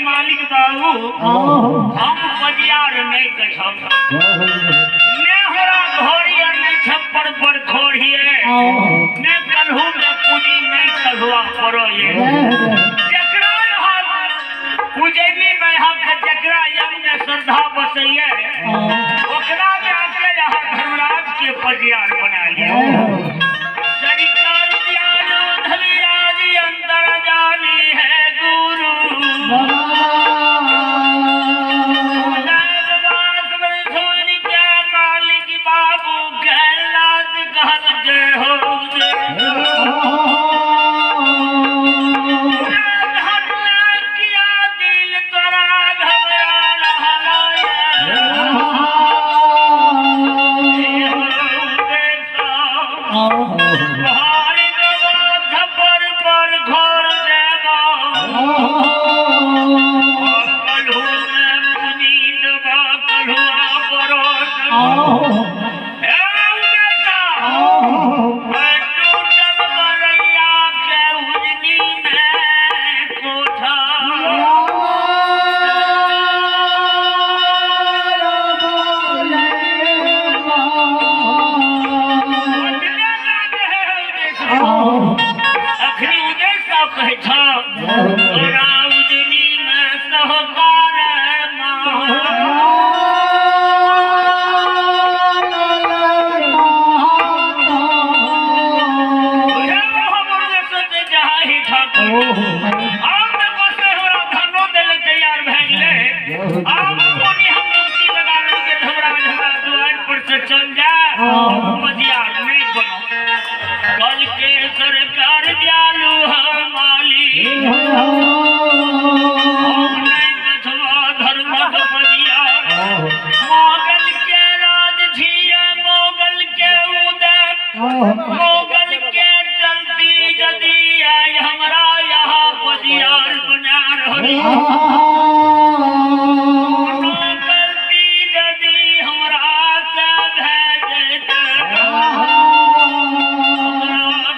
मालिक बाबू हम बजियार नहीं गछब ने हमरा घोड़ी और नहीं छप्पर पर खोड़ी है ने कलहू में पूजी नहीं कलहुआ परो ये जकरा यहाँ उजैनी में हम के जकरा यम में श्रद्धा बसैये ओकरा में आके यहाँ धर्मराज के पजियार बना लिया। सरकार दयालु धनराज अंदर जानी है गुरु मालिक बाबू कैलाश कहल जय हो किया दिल तोरा घबरा रहला छप्पर पर घर देवा कलहू में पूजी देवा कलहुआ परोस हे उमेशा, टूटल बरैया के उजनी में कोठा अखनी उदय साहब कहै छ तोरा उजनी में सहकार तैयार भए गेलै। आब कोनी हम मुक्ति लगा के धर्मराज हमरा दुआरि पर से चल जा बजियार नहीं बनो। कल के सरकार दयालु मालिक हम नहीं कछुआ धर्मक बजियार। मोगल के राज छियै मोगल के उदय मोगल के चलती यदि आइ हमरा यहाँ बजियार बना रहल कोनो गलती यदि हमरा से भए जेतै हमरा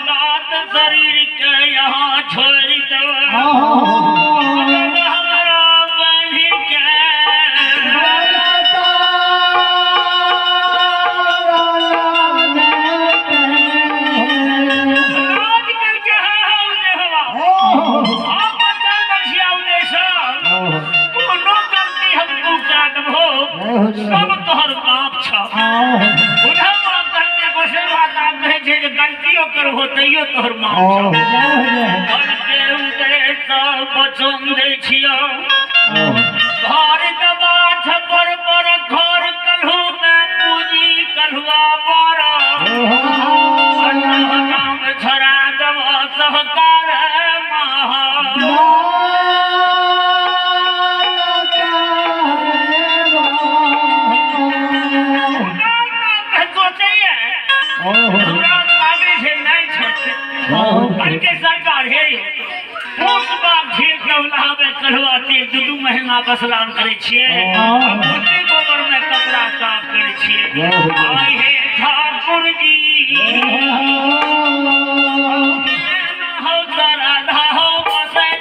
गात शरीर के यहाँ छोड़ि देबै हमरा बान्हि के राज करके है हौ देहवा हम बच्चा बचिया उदेशा कोनो गलती हम तू करा देबहो सब तोहर बाप छ। उधर माफ करते गोसै बात आब कहै छै जे गलतियो करबहो तैयो तोहर माफ छ। कल के उदय सब बचन दै छियौ घर दबा छप्पर पर घर कलहू में पूजी कलहुआ पर नाम छड़ा देबो सहकार महा सोचैये हमरा लागै छै नहि छोड़तै। कल के सरकार हे पूस बाग झील के नहाबे कलहुआ तेल दू दू महीना के स्नान करै छियै मोती गोबर में कपड़ा साफ करै छियै। आइ हे ठाकुर जी हो राधा हो बसै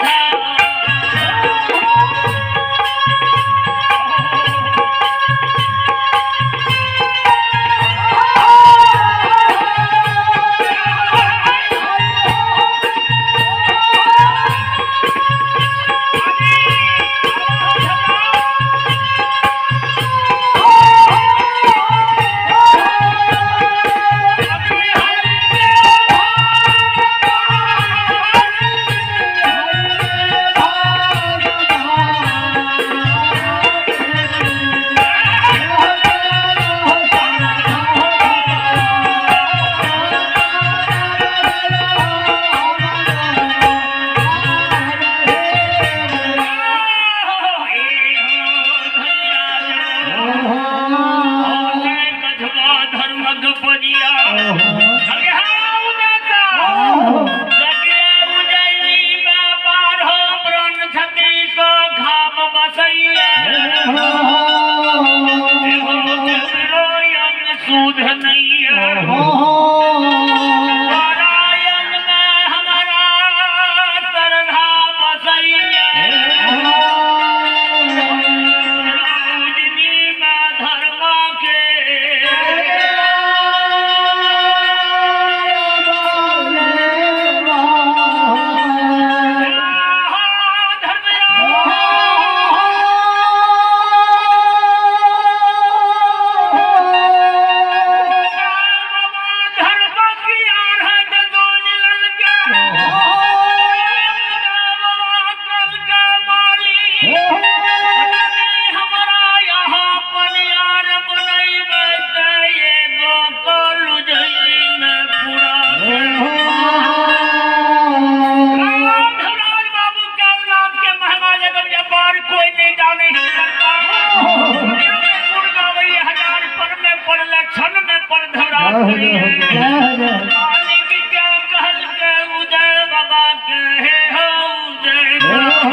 पानी विद्या कहल के उदय बाबा के हे हो उदय बाबा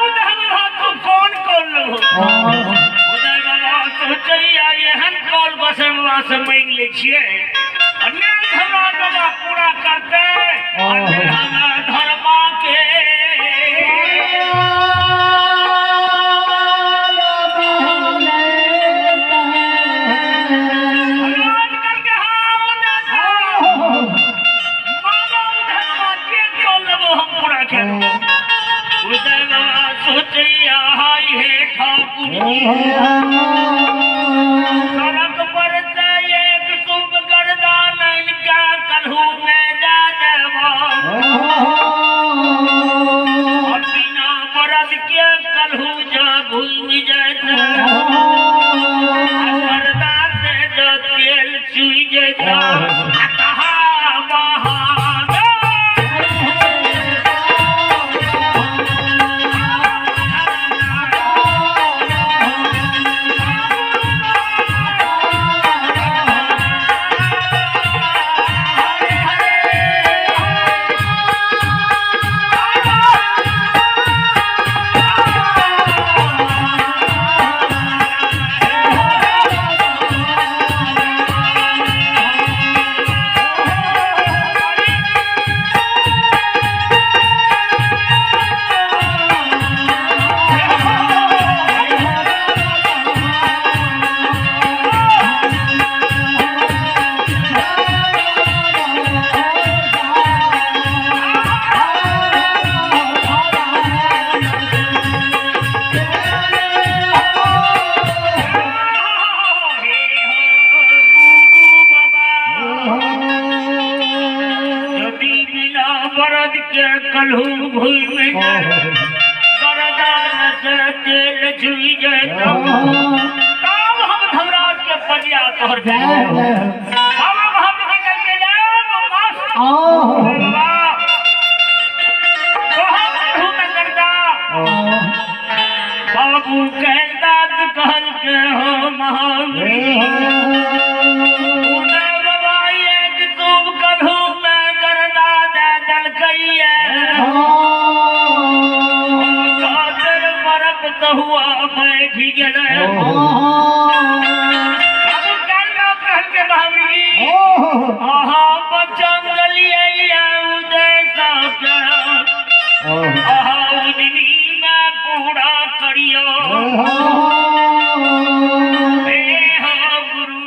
उदय बाबा तू कौन कौन लो उदय बाबा सोचैया एहन कॉल बसे बाबा से मांगि लै छियै आ नहि धर्मा बाबा पूरा करतै आ नहि हमरा धर्मा के आजकल के हाँ उदय बाबा उदय बाबा जे कॉल लेबो हम पूरा करबो। उदय बाबा सोचैया हाय हे ठाकुर जी सड़क पर से एक शुभ गर्दान का कलहू में दे देबो और बिना बरद के कलहू जा घूमि जेतै आ गर्दा से जो तेल चुइ जेतै आ कहा बहा यदि बिना बरद के कलहू घूमि गरदान से तेल छुई जाए तब हम धमराज के पजिया तोहर बाबा हम निकल के जाए मस्त बाबा तोहर कलहू में करदा बाबू कहता कहल के हो महावीर उदय बाबा एक तुम कलहू में गरदा दे दलकैया कातर मरब तो हुआ बैठ गेलै बाबू कहल कहल के महावीर आहा बचन गलियै उदय साहब आहा उदनी में पूरा करियो हे हो गुरु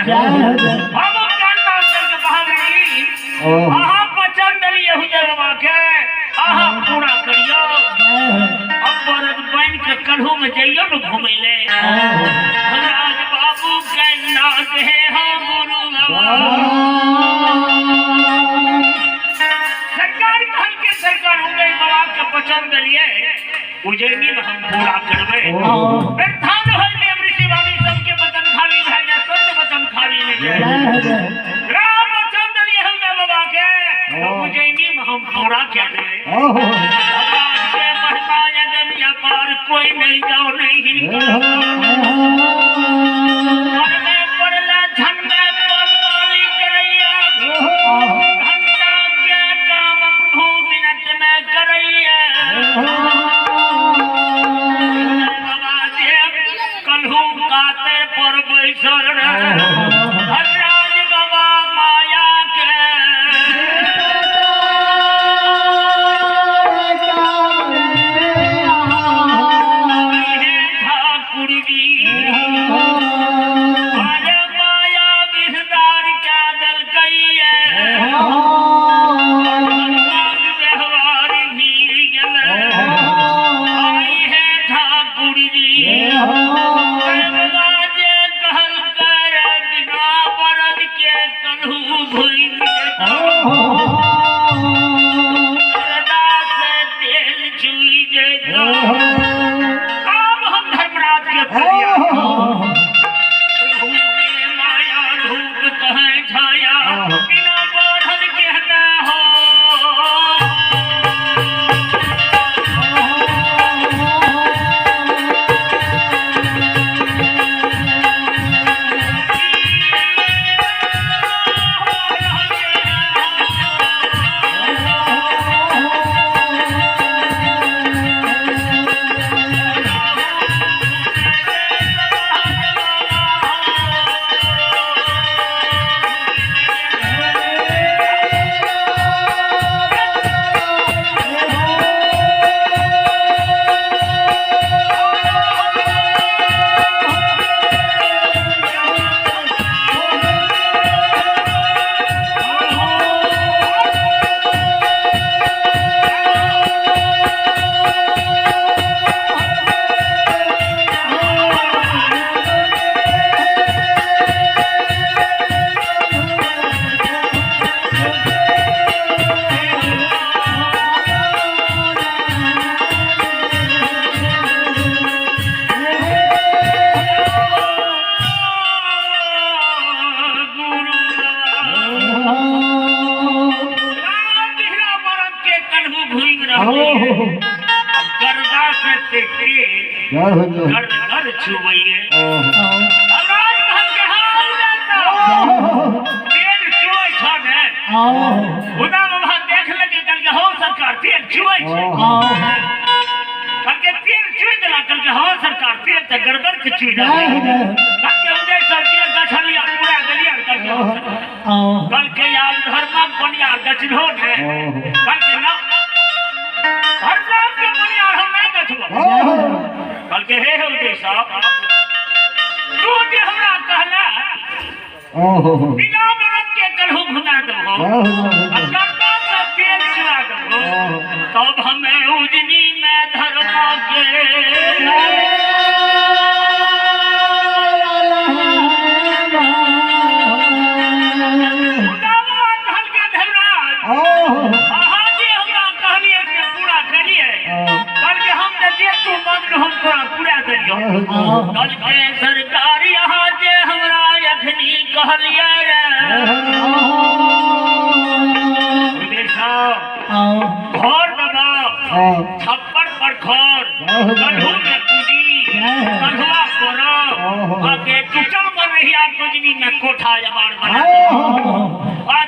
हम कान्ना करके कहब अहाँ वचन देलियै हुजूर बाबा के, अहाँ पूरा करियौ। अब बरद बनि के कलहू में जइयौ ने घुमै ले। राज बाबू के नाज हे हो गुरु बाबा। सरकार कहल के सरकार उदय बाबा के वचन देलियै, उज्जैनी में हम पूरा करबै। व्यर्था न होय देव ऋषि वाणी सबके वचन खाली भए जाय, संत वचन खाली नहि जाय। राम वचन देलियै उदय बाबा के, तो उज्जैनी में हम पूरा कए देबै। भगवान के महिमा यज्ञ अपार, कोई नहीं जाओ नहीं हिनकर। मन में पड़ला धन में पल वाली करैया, घंटा के काम प्रभु मिनट में करैया। बाबा जे कलहू काते पर बैसल रहे, धनराज बाबा माया के हे ठाकुर जी। अरे माया विस्तार क्या दलकैया, व्यवहार भीड़ गेल। आई हे ठाकुर जी, जे कहल कर बिना बरद के कलहू घुमि जेतौ, से तेल चुई जेतौ। आब हम धर्मराज के प्रभु के माया धूप कहे छाया, बिना बढ़ल के न हो। गुरु राम बिहरा मरद के कन्हू घूमि रहले, गर्दा से तेल घर घर छुबैये। धर्मराज कहल के हाल जाता तेल चुबै छ ने। खुदा बाबा देख लेके कहल के हो सरकार तेल चुबै छै। कहल के तेल चुइ देला। कहल के हो सरकार तेल तऽ गड़गड़ के चुइ देला। कहल के उदय सब जे गछलिया पूरा देलिया। कहल के हो सरकार। कहल के यार धर्मक बनियार गछलो ने। कहल के ना, धर्मराज के बनियार हम नहीं गछबो। कहल के हे हे उदय साहब, तू जे हमरा कहला बिना मरद के कलहू घुमा देबहो, गर्दा से तेल चुरा देबहो, तब हमें उजनी में धर्म के कहल के धर्मराज अहाँ जे हमरा कहलिए से पूरा करिए। कहल के हम तऽ जे तू मांगलू हम तोरा पूरा देलियौ। कहल के सरकार यहाँ जे हमरा अखनी कहलिए रे उदय साहब, घर दबाव छप्पर पर घर, कलहू में पूजी कलहुआ करब, आके टूटल मर रही आप गुजनी में कोठा जमार बना आ